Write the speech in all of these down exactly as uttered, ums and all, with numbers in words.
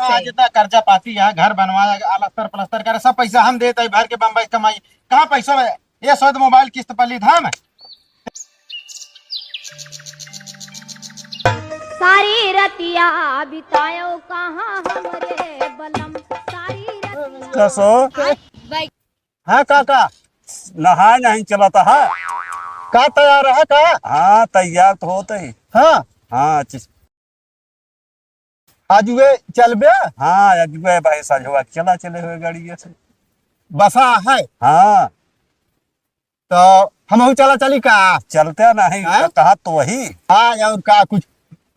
आज इतना कर्जा पाती है, घर बनवाया, अलस्तर पलस्तर करे, सब पैसा हम देत है, भर के बम्बई कमाई। कहाँ पैसा है? ये सोच मोबाइल किस्त पर ली था मैं। सारी रतिया बितायो कहाँ हमरे बलम, सारी रतिया। कसो? हाँ काका। नहाए नहीं चलत है। का तैयार है का? हाँ, तैयार तो होत ही। हाँ। हाँ, अच्छी। आज वे चलबे? हाँ, आज वे भाई साझवा चला चले हुए गाड़ी से। बसा है? हाँ। तो हमहू चला चली का? चलते नहीं, हाँ? तो कहा तो वही। हाँ, और का कुछ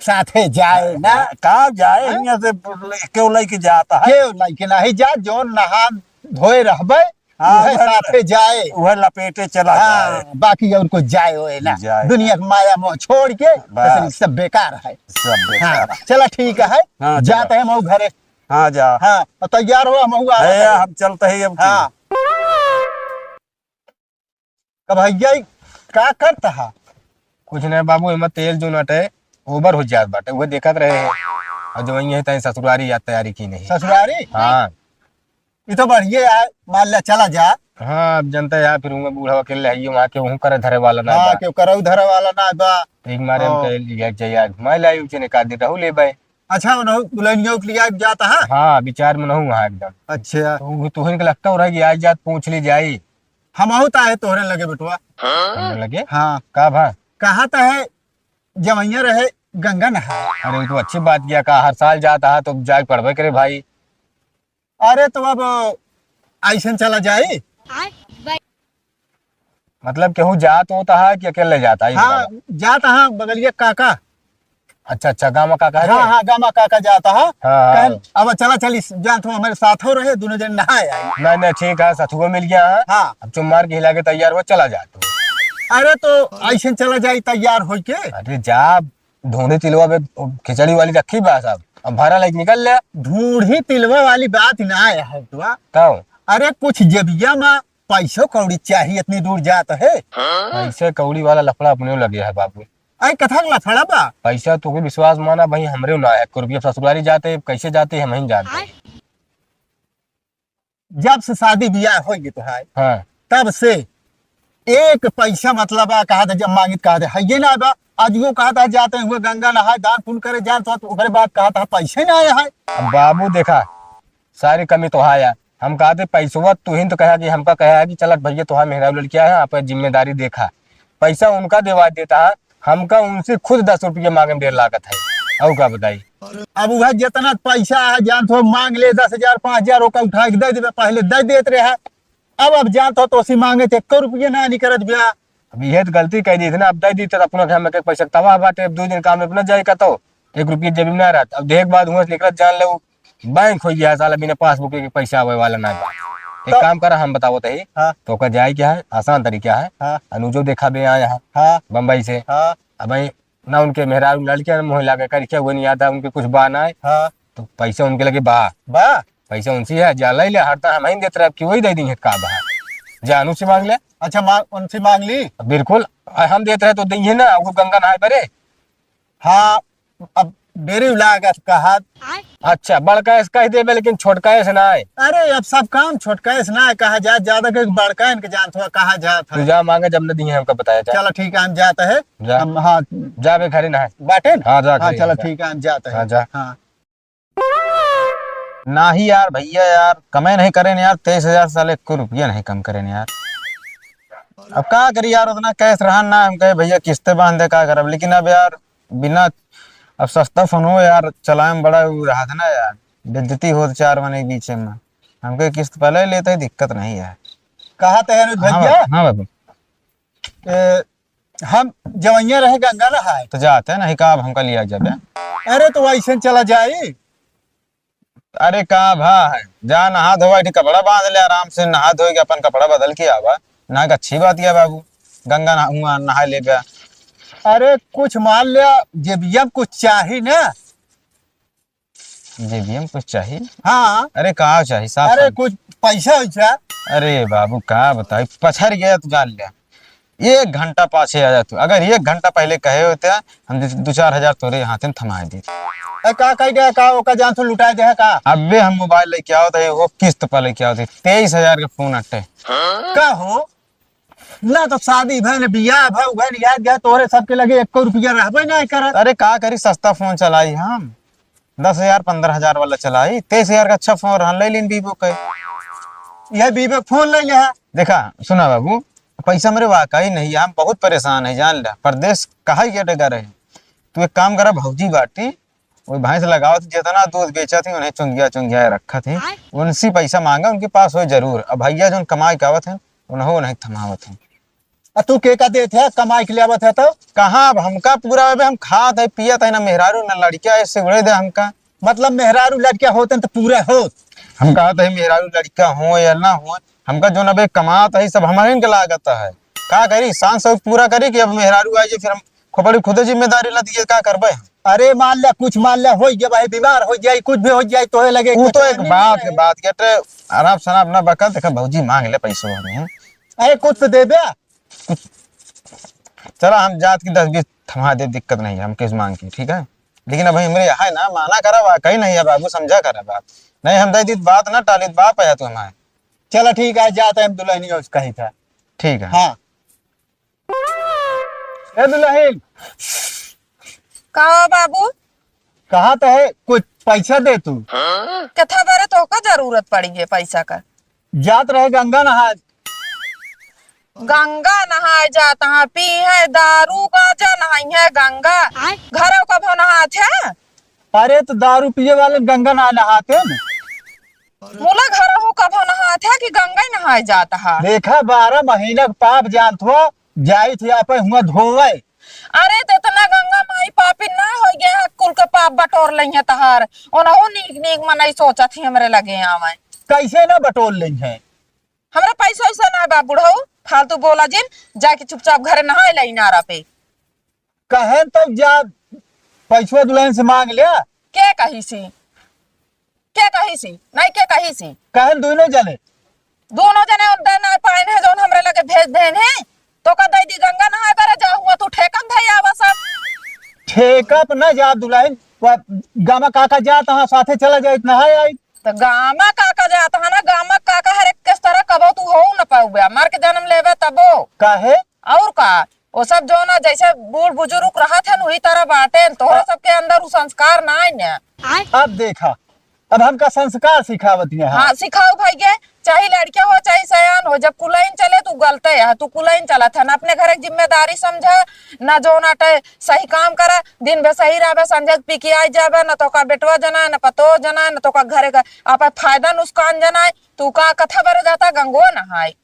साथे जाए ना? का जाए, हाँ? हियाँ से केहू लइके जाता है? केहू लइके नहीं जा, जो नहा धोए रहबे, हाँ, उहे बस। साथे जाए। उहे लपेटे चला हाँ, जाए। बाकी और कुछ जाए होए ना। जाए। दुनिया के माया मोह छोड़ के, बस। ऐसे सब बेकार है। सब बेकार हाँ, है। चला ठीक है, हाँ, जाते चला। हैं मऊ घरे। हाँ, जा। हाँ, और तैयार हो, हम हुआ है, हम चलते हैं अब। हाँ। का भैया, ई का करत हा? कुछ नहीं बाबू, एमा तेल जो नटे ओवर हो जात बाटे, उहे देखत रहे हैं। और जो वहीं है, तहीं ससुरारी याद तैयारी की नहीं। ससुरारी? हाँ। ई तो बढ़िया है, मान लिया चला जा। हाँ, अब जनता यार, फिर उनमें बूढ़ा अकेले है, वहाँ के वहूँ करे धरे वाला ना हाँ, बा। केहू करऊ धरे वाला ना बा। तो एक मारे हम हाँ। कहे लिया जाए यार, मैं लाई उसे ने का दिन रहू ले बाय। अच्छा, उन्हों दुल्हनिया के लिया जाता है? हाँ, विचार में नहूँ वहाँ एकदम। अच्छा। तो वो तुहन के लगता हो रहा है कि आज जात पूछ ली जाई। हमहू त आए तोहरे लगे बेटवा। हमरे लगे? हाँ। का भा? कहा त है जवैया रहे गंगा नहाए। अरे, ये तो अच्छी बात किया, का हर साल जाता है तो जाए पड़बे करे भाई। अरे, तो अब ऐसन चला जाई? मतलब केहू जात होता है कि अकेले जाता है? हाँ, जाता है बगलिया काका। अच्छा, अच्छा, गामा काका है हाँ, के? हाँ, गामा काका जाता है। हाँ, हाँ। कहन, अब चला चली, जान तो हमारे साथ हो रहे, दोनों जन नहाए आए। नहीं, नहीं, ठीक है, सथुआ मिल गया है। हाँ। अब चुम मार के हिला के तैयार हो, चला जा तू। अरे तो ऐसे चला जाई तैयार होई के। अरे जा, ढूंढी तिलवा पे खिचड़ी वाली रखी बा साहब, अब भाड़ा लेके निकल ले। ढूंढी तिलवा वाली बात ना है तो। कहो। अरे कुछ जेबिया में पैसो कौड़ी चाहिए, इतनी दूर जात है। पैसे कौड़ी वाला लफड़ा अपने लगे है बाबू। आई कथा के लफड़ा बा। पैसा तोके विश्वास माना भाई, हमरे ना है, एक रुपया ससुरारी जाते, कैसे जाते हम ही जानते हैं। जब से शादी बियाह हो गई तो है, हाँ। तब से एक पैसा मतलब आ, कहा था जब मांगित कहा था, है ये ना बा, आज वो कहा था जाते हुए गंगा नहाए, दान पुण्य करे, जान तो ओकरे बाद कहा था पैसे ना आया है। अब बाबू देखा, सारी कमी तो है यार। हम कहा थे पैसवा, तू ही तो कहा कि हमका कहा है कि चलत भैया तोहार मेहरारू लड़किया है, आप जिम्मेदारी देखा। पैसा उनका देवा देता है, हमका उनसे खुद दस रुपये मांगे में देर लागत है। और का बताई? अब वह जितना पैसा है, जान तो मांग ले दस हजार, पाँच हजार, ओका उठा के दे देबे, पहले दे देत रहे। अब, अब जान तो तोसी मांगे थे, एको रुपये ना निकलत बा। अब यह तो गलती कह दी थी ना, अब दे दी तो अपना घर में के पैसा तबाह बाटे, अब दो दिन काम में अपना जाए का तो एक रुपये जेब में ना रहत। अब देख बाद हुआ से निकलत जान ले बैंक हो गया है साला, बिना पासबुक के पैसा आवे वाला ना बा। एक तो काम करा, हम बतावत है, हाँ। तो ओकर जाए क्या है, आसान तरीका है। हाँ। अनुजो देखा बे आया है हाँ। बम्बई से। हाँ। अब भाई ना उनके मेहरारू लड़के ना मोह लागे कर क्या हुए नहीं आता, उनके कुछ बा ना है। हाँ। तो पैसा उनके लगे बा। बा? पैसा उनसे है, जा ले ले, हर तरह हम ही देत रहे, अब कि वही दे दी है का बा। जा अनुज से मांग ले। अच्छा, मांग, उनसे मांग ली? बिल्कुल, आ, हम देत रहे तो दी है ना, वो गंगा नहाए परे। हाँ, अब डेरी लागत कहा। अच्छा, बड़का ऐस कह देबे, लेकिन छोटका ऐस ना है। अरे, अब सब काम छोटका ऐस ना है, कहा जाए, ज्यादा के बड़का इनके जानत हुआ, कहा जात तू है। जा मांगे, जब न दी है, हमका बताया जा। चलो, ठीक है, हम जाते हैं। जा। हम, हाँ। जा बे, घरे ना है। बाटे न? हाँ, जा, हाँ, घरे चलो, जा। ठीक है, हम जाते हैं। हाँ, जा। हाँ। नाही यार, भैया यार, कमे नहीं करेन यार, तेईस हजार साले एको रुपया नहीं कम करेन यार। अब का करी यार, उतना कैश रहन ना, हम कहे भैया किस्ते बांध दे, का करब, लेकिन अब यार बिना, अब सस्ता फोन हो यार, चलाए में बड़ा उ रहत ना यार, बेइज्जती होत चार मने के बीच में। हमके किस्त पहले लेते ही दिक्कत नहीं है। कहा थे अनुज हाँ भैया? बाबू, हाँ बाबू। ए, हम जवैया रहे गंगा नहाए। तो जाते नहीं का, अब हमका लिया जाबे। अरे तो वैसे चला जाई। अरे का भा है, जा नहा धोवा, एक ठे कपड़ा बांध ले, आराम से नहा धोए के अपन कपड़ा बदल के आवा। ना एक अच्छी बात है बाबू, गंगा नहा, हुआ नहा लेबे। अरे कुछ मान ले, जेबिया में कुछ चाही ना। जेबिया में कुछ चाही? हाँ। अरे का चाही, साफ अरे साफ। कुछ पैसा वैसा। अरे बाबू का बताई, पछड़ गया तो जान ले। एक घंटा पाछे आ जा तू। अगर एक घंटा पहले कहे होते, हम दु, दु चार हजार तोरे हाथे में थमा देते। ए, का कह दे, का ओका जान से लुटाए दे है का? अबे हम मोबाइल लेके आवत है, वो किस्त पर लेके आवत है, तेईस हजार के फोन अट्टे। का हो? ना तो शादी भइल, बियाह भइल, भइल, याद गया, तोरे सबके लगे एको रुपया रहबे ना करत। अरे का करी, सस्ता फोन चलाई हम, दस हजार, पन्द्रह हजार वाला चलाई, तेईस हजार का अच्छा फोन रहन, ले लीन Vivo के। यह Vivo के फोन ले ले है। देखा, सुना बाबू, पैसा मेरे वाकई नहीं है, हम बहुत परेशान है, जान ले। परदेश कहा ही के डगर है। तू एक काम करा, भौजी बाटी, वो भैंस लगावत, जितना दूध बेचत ही, उन्हें चुंगिया चुंगिया रखत ही, उनसे पैसा मांगा, उनके पास हो जरूर। अब भैया जोन कमाई के आवत है, उन्हों उन्हें थमावत है। आ तू के का देत है, कमाई के ले आवत है तो? कहाँ, अब हमका पूरा होबे, हम खात है, पियत है, ना मेहरारू, ना लड़किया, ऐसे उड़े दे हमका। मतलब मेहरारू लड़किया होते तो पूरा होत? हम कहत है मेहरारू लड़किया हो या ना हो, हमका जोन अबे कमात है, सब हमारे के लागत है। का करी, शान शौक पूरा करी कि अब मेहरारू आई जे फिर हम खोपड़ी खुदे जिम्मेदारी ला दिए, का करबे हम? अरे मान ले, कुछ मान ले, हो गया भाई, बीमार हो जाए, कुछ भी हो जाए, तोहे लगे वो कुछ तो एक नहीं बात है। है, बात के टे, अनाप शनाप ना बकत, देखा भौजी मांग ले पैसो हमें। अरे कुछ तो देबे। चला हम जात की दस बीस थमा दे, दिक्कत नहीं है, हम किस मांग की, ठीक है? लेकिन अब हमरे यहाँ है ना, माना करा, वाकई नहीं है बाबू, समझा करा बात। नहीं हम दे दी बात ना टाली, बाप है तू हमारे। चला ठीक है, जाते हम दुल्हनिया उस कही था। ठीक है। हाँ। ए दुल्हन। का हो बाबू? कहा तो है, कुछ पैसा दे तू। कथा बारे तोहका जरूरत पड़ी है पैसा का? जात रहे गंगा नहाए। गंगा नहाए जात हाँ, पी है दारू, गांजा, नहाई है गंगा। आय। घरों कभो नहात है? अरे तो दारू पिए वाले गंगा ना नहाते हैं। मुला घरों कभो नहात है कि गंगा ही नहाए जात है? देखा, बारह महीना के पाप जानत हो, जाई थे आप हुआ धोवे। अरे, तो इतना गंगा माई पापी ना हो गया है, कुल के पाप बटोर लइहे तहार। ओनहु नीक नीक मनई सोचत ही हमरे लगे आवे। कैसे ना बटोर लइहे? हमरा पैसा वैसा ना बा बुढ़ऊ, फालतू बोला जिन, जाके चुपचाप घरे नहाए ला इनारा पे। कहे तो जा, पैसवा दुल्हन से मांग लिया। के कही सी? के कही सी? नहीं के कही सी? कहन दोनों जने। दोनों जने उन दे ना पाइन है, जौन हमरे लगे भेज देन है। तो का दे दी गंगा नहाए करे जा हुआ, तू ठेकम धई आवा सब। ठेका पे ना जा दुल्हन, वो गामा काका जा तहाँ साथे चला जाए, नहाए आई। तो गामा काका जात है ना, गामा काका हर एक किस तरह कबो तू हो न पाउबे, मर के जन्म लेबे तबो। काहे? और का, वो सब जो ना जैसे बूढ़ बुजुर्ग रहत है, वही तरह बाटे। तोहरे अ- सबके अंदर उ संस्कार ना है ना। अब देखा, अब हमका संस्कार सिखावत है। हाँ, सिखाओ भाई के, चाहे लड़के हो, चाहे सयान हो, जब कुलैन चले, तू गलते है, तू कुलैन चलत है, ना अपने घर की जिम्मेदारी समझा, ना जो ना टे सही काम करा, दिन भर सही रहबे, संझा के पी के आई जाबे, ना तो का बेटवा जना है, ना पतो जना है, ना तो का घरे का आप फायदा नुकसान जना है, तू का कथा बरे जाता गंगो नहाए।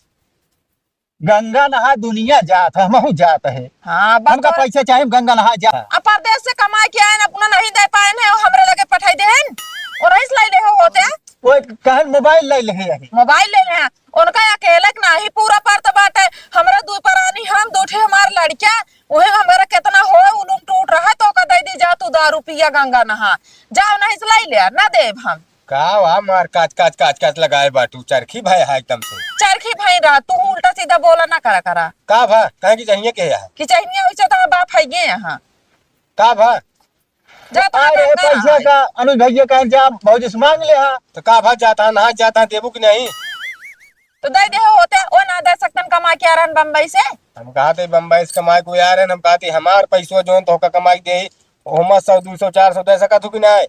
गंगा नहा दुनिया जात है, हमहू जात है। हाँ, बस हमका तोरे पैसा चाहे, गंगा नहा जा। अब परदेश से कमाए के आए ना, अपना नहीं दे पाए ना, हमरे लगे पठाई देहन। और नहीं लाई ले हो होते। वो कहन मोबाइल लाई ले है। मोबाइल ले ले हैं। उनका अकेले के नाही पूरा परत बाटे। हमरे दुई परानी, हम दू ठे हमार लड़किया, उहे हमारा कितना हो, उलूम टूट रहा, तो का दे दी, जा तू दारू पिया, गंगा नहा। जाओ नहीं से लाई ले, ना देब हम। का वा मार काच, काच, काच, काच लगाए बाटू, चरखी भय है एकदम से। चरखी भय रहा, तू उल्टा सीधा बोला ना करा करा। का भा? कहे कि चाहिए के है? कि चाहिए वैसे तो बाप है ये यहाँ। का भा? जाता अरे गंगा पैसा नहाए। का अनुज भैया कहे जा भौजी से मांग ले हा। तो का भा जाता नहा जाता देबू कि नहीं? तो दे दे होते, ओ ना दे सकतन कमा के आ रहन बम्बई से। हम कहा थे बम्बई से कमाए को आ रहन, हम कहा थे हमार पैसो जोन तो का कमाई दे, ओमा सौ, दो सौ, चार सौ दे सकत हो कि नहीं?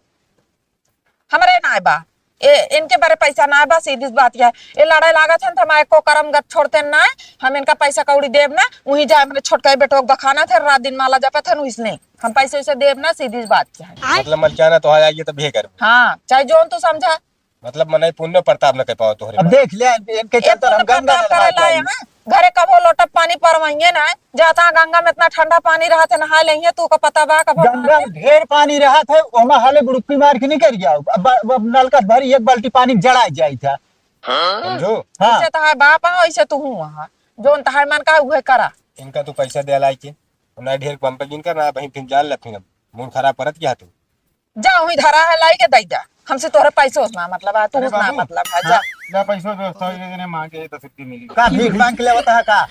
हमरे नाय बा। ए, इनके बारे पैसा नाय बा, सीधी सी बात यह है। ए लड़ाई लागत है, तो हम एको करम गत छोड़ते नाय। हम इनका पैसा कौड़ी देब ना, वहीं जाए हमरे छोटका बेटो के बखाना थे, रात दिन माला जपत है, इसने हम पैसे वैसे देब ना, सीधी सी बात यह है। मतलब मलकियाना तो आ जाइए तो भी कर। हाँ, चाहे जोन तू समझा। मतलब मनई पुण्य प्रताप न कर पाओ तोहरे अब बारे। देख ले, इनके ए चलते हम पुण्य गंगा प्रताप नहा करे लाए पाई। हैं। घरे कबो लोटा पानी परवाइए ना, जाता गंगा में इतना ठंडा पानी रहत है, नहा लेइए, तू का पता बा कबो गंगा नहा में ढेर पानी रहत है, ओमा हाले बुड़ुक्की मार के निकल जाओ। अब, अब नलका से भरी एक बाल्टी पानी जड़ा जाई था। समझो? हाँ। जैसे तहार बाप है, वैसे तू हूँ वहाँ। जोन तहार मन का उहे करा। इनका तू पैसा दे लाई के, ना ढेर पंप गिन कर ना, वहीं फिर जान ला फिर अब। मूड खराब करत क्या तू? जा, वहीं धरा है, लाई के दे जा। हमसे तोहरे पैसे उतना मतलब है, तू अरे उतना बाबू, मतलब है, जा। हाँ, जा पैसो व्यवस्था हो, इन्हें मांग के दस रुपये मिली। का भीख मांग के लेवता है का?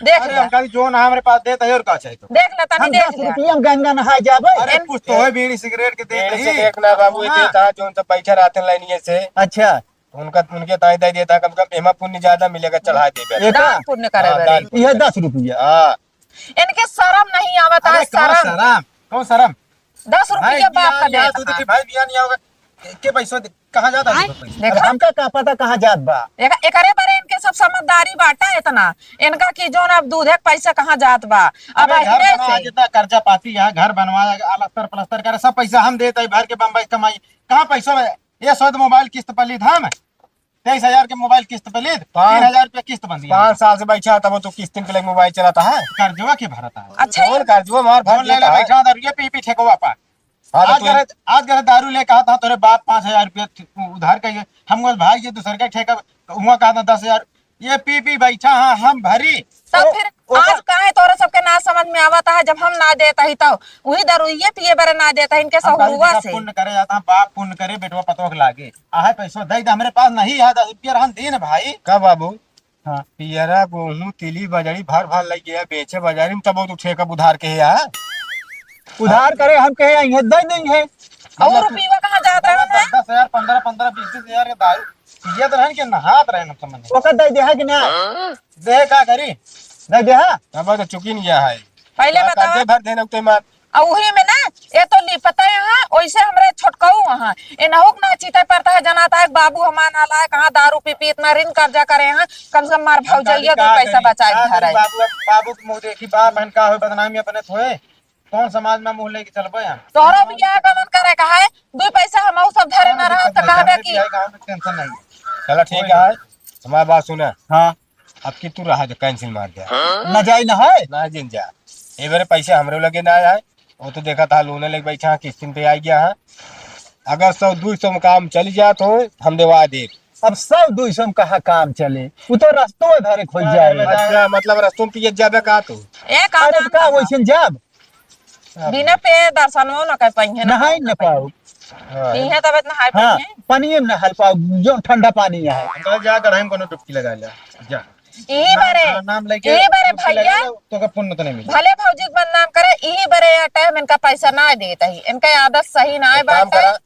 देख अरे, ले। हम कभी जोन हमरे पास देत है और का चाहिए तो? देख ले, तनी हम देख दस ले। रुपया में गंगा नहाए जाबे। अरे, इन- कुछ तो है, बीड़ी सिगरेट के देत बीड़ी ही। सिगरेट ना बाबू, ये हाँ। देता, जोन सब बैठे रहते लाइनिये से। अच्छा। उनका, उनके ताई दे देता, कम से कम एमा पुण्य ज्यादा मिलेगा, चढ़ा देबे। एका? दान पुण्य करे हाँ, बरे। दान पुण्य यह करे। दस रुपया। हाँ। इनके शरम नहीं आवत है, अरे, कौन शरम। शरम? कौन शरम? दस रुपया भाई, बाप का बियान देता तू देखी, है। भाई, बियान नहीं आओगे। के, के पैसो दे, कहाँ जाता है पैसा? देखा? अब हमका का पता कहाँ जात बा? एक-, एकरे बारे इनके सब समझदारी बाटा इतना। इनका कि जोन अब दूधे के पैसा कहाँ जात बा? अब अबे, घर अहिने बनवा से। जितना कर्जा पाती है, घर बनवाया, अलस्तर पलस्तर करे, सब पैसा हम देता है, भर के बम्बई कमाई। कहाँ पैसा बा? ये सौ मोबाइल किस्त पर लीध हम, तेईस हजार के मोबाइल किस्त पे लीध, पाँच, तीन हजार रुपया किस्त बन दिया। पाँच साल से बैठा, तब तो किस्तिन पे लेके मोबाइल चलाता है। कर्जवा के भरता है? अच्छा, कौन ये कर्जवा मार भर लोन ले ले देता है? बैठा, दारू ये पी पी ठेकवा पा। हाँ, तो आज तू घर, आज घर दारू ले कहा था, तोरे बाप पाँच हजार रुपया ठ-, उधार कहिए, हम बोल, "भाई, ये दूसर का ठेका, हुआ कहा था दस हजार।" ये पी पी बैठा, हाँ, हम भरी। तब ओ, फिर ओका आज काहे तोरा सबके ना समझ में आवत है, जब हम ना देत ही तब? वही दारू ये पिए बरे ना देत है, इनके हम कहली सहुरुआ देखा से। पुण्य करे जाता, बाप पुण्य करे, बेटवा पतोह के लागे। आहे पैसवा दे दे, हमरे पास नहीं है, दस रुपया रहन दे न भाई। का बाबू? हाँ। पियरा, गोहूँ, तिली, बजड़ी भर भर लग गया, बेचे बाजारी में, तब तू ठेका उधार के है यार। उधार करे हम कहे, यहाँ दे देंगे। और मतलब रुपया कहाँ जात रहे हैं? दस, दस हजार, पन्द्रह, पन्द्रह, बीस, बीस हजार के दारू पियत रहन के नहात रहन हम समझ। ओकर दे दे है कि ना? दे का करी? दे दे है? अब तो चुकी नहीं गया है। पहले हाँ, बतावा। कर्जे भर देना उते मार। आ उही में ना, ये तो लिपता यहाँ, ओइसे हमरे छोटकऊ वहाँ। ए नहुक ना चीते पड़ता है, जनाता है, बाबू हमार नालायक, कहाँ दारू पी पी इतना ऋण कर्जा करे हैं, कम से कम मार हम भौजैया कहली दो का पैसा करी? बचाए का घर करी? है। बाबू, बाबू के मुँह देखी, बाप बहन का होए, बदनामी अपने थोए। कौन समाज में मुँह लेके चलबे हम? तोहरो बियाह गमन करे का है, दो पैसा हम सब धरे ना रहो तो कहबे कि बियाह गाँव में टेंशन नहीं है। चला ठीक है, हमारी बात सुना। हाँ। अब की तू रहा दे, cancel मार दे। ना जाई ना है? ना जिन जा। ए बेरे पैसे हमरे लगे ना आए, वो तो देखा था लोन लेके बैठा है, किस्तिन पे आ गया है। अगर सौ दो सौ में काम चली जात हो, हम देवा दे। अब सौ दो सौ में कहाँ काम चले, वो तो रस्तों में धरे खोल जाए। अच्छा, मतलब रस्तों में पियत जाबे का तू? ए, का अरे काम तो का करबा? वैसे जाब? बिना पे दर्शनो न कर पाइहे, न नहाई न पाऊ। हाँ। पीहे तब इतना हाई हाँ, पाइहे। पानी में नहाल पाऊ, जो ठंडा पानी है। अंकल जा गढ़ाई में कोनो डुबकी लगा ले, जा। यही ना, बारे, ना, नाम लेके यही बारे डुबकी भैया, लगा ले, तो का पुण्य तो नहीं मिले। भले भौजी के बदनाम करे, यही बारे या टाइम इनका पैसा ना देत ही, इनका आदत सही ना है एक काम बात है। करा,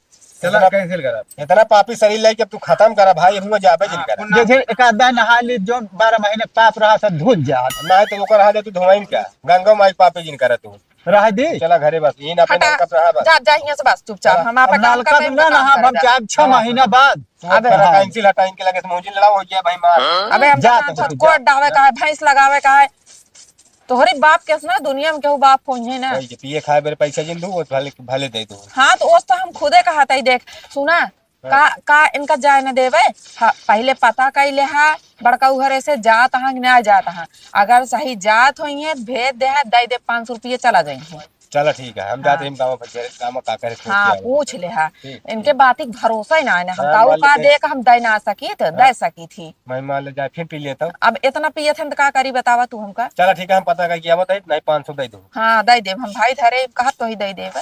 चला, इतना, cancel करा। इतना पापी शरीर लेके अब तू खत्म करा भाई, हुआ जाबे जिन हाँ, करा। पुण्य जैसे एक आधा नहा ली, जो बारह महीने पाप रहा, सब धुल जा। ना है तो ओकर रहा दे, तू धोवाइन का? गंगा माई के पापे जिन करा तू। रह दे। चला घरे बस, यही ना अपने हटा, नलका पे रहा बस। जा, जा हियां से बस चुपचाप। चला। हम आप अब काम नलका करते में ना हैं, नहा, काम हम करते हैं। जाब छह महीना बाद। तू अब अब करा, हाँ। कैंसिल हटाइन के लगे से मुंह जिन लड़ावा हो गया भाई मार। अबे हम जा कहाँ तो छोट जा। कोट डावे का है, भैंस लगावे का है। तोहरे बाप के ना दुनिया में केहू बाप होइहे ना। वही जे पिए खाए बेर पैसा जिन दू, वो भले, भले दे दू। हाँ, तो ओस तो हम खुदे कहा था, देख, सुना, हाँ। का, का इनका जाए न देवे? हाँ, पहिले पता कइले हा, बड़का घरे से जात हाँ कि ना जात हाँ। अगर सही जात होइहे, भेज दे हा, दे दे पाँच सौ रुपये, चला जाइहे। चला ठीक है, हम जात हाँ। रही गाँव पर, गाँव में का करे, पूछ हाँ, लिया। पूछ ले हा। ठीक, इनके ठीक। बात ही भरोसा ही ना है ना, हम हाँ, काऊ मान का ले। देख हम दे ना सकी थे, हाँ। दे सकी थी। मैं मान ले जाए, फिर पी लेता हूँ। अब इतना पिए थे तो का करी बतावा तू हमका? चला ठीक है, हम पता करके आवत है, नहीं पाँच सौ दे दो। हाँ, दे देब हम भाई धरे, कहत तो ही दे देब।